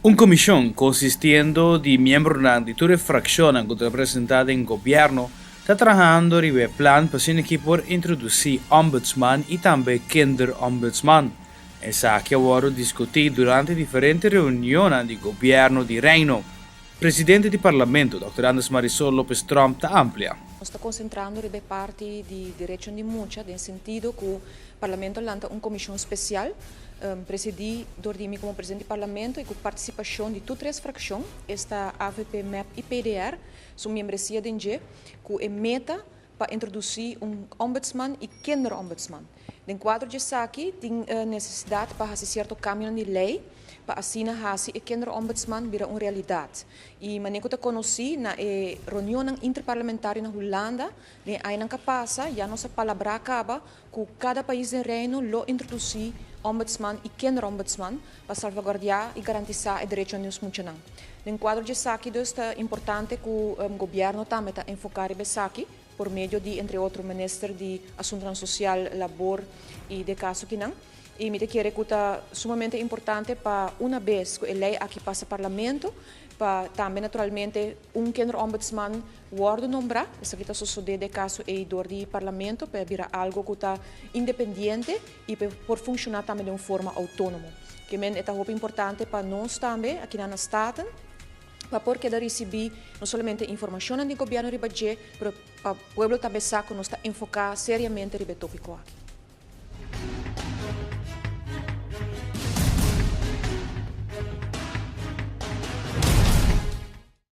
Un komishon konsistiendo di miembronan di tur e frakshonnan ku ta representá den gobièrnu ta trahando riba e plan pa asina ki por introdusí ombudsman i tambe kinderombudsman. Esaki a wòrdu diskutí durante diferente reunionnan di gobièrnu di Reino. Presidente di Parlamento, dòkter Andres Marisol Lopez Tromp ta amplia. Nos ta konsentrando riba e parti di derechon di mucha den sentido ku Parlamento lanta un komishon spesial presidí dor di mi komo presidente di Parlamento i ku partisipashon di tur tres frakshon, esta avp, mep i PDR, su miembresia den dje, ku e meta pa introdusí un ombudsman i kinderombudsman. Den kuadro di esaki tin nesesidat pa hasi sierto kambionan di lei pa asina hasi e kinderombudsman bira un realidat. I manera ku ta konosí na e reunionnan interparlamentario na Hulanda den e añanan ku a pasa ya nos a palabrá kaba ku kada pais den Reino lo introdusí ombudsman i kinderombudsman pa salvaguardiá i garantisá e derechonan di nos muchanan. Den kuadro di esaki dus ta importante ku gobièrnu tambe ta enfoká riba esaki por medio di entre otro minister di Asuntonan Sosial, Labor i de kaso kinan. I mi ta kere ku ta sumamente importante pa una bes ku e lei aki pasa parlamento pa tambe naturalmente un kinderombudsman wòrdu nombrá. Esaki ta sosodé den e kaso ei dor di parlamento pa e bira algu ku ta independiente i pa e por funshoná tambe den un forma outónomo. Ke men e ta hopi importante pa nos tambe akinan na Staten pa por keda risibí no solamente informashonnan di gobièrnu riba dje, pero pa pueblo tambe sa ku nos ta enfoká seriamente riba e tópiko aki.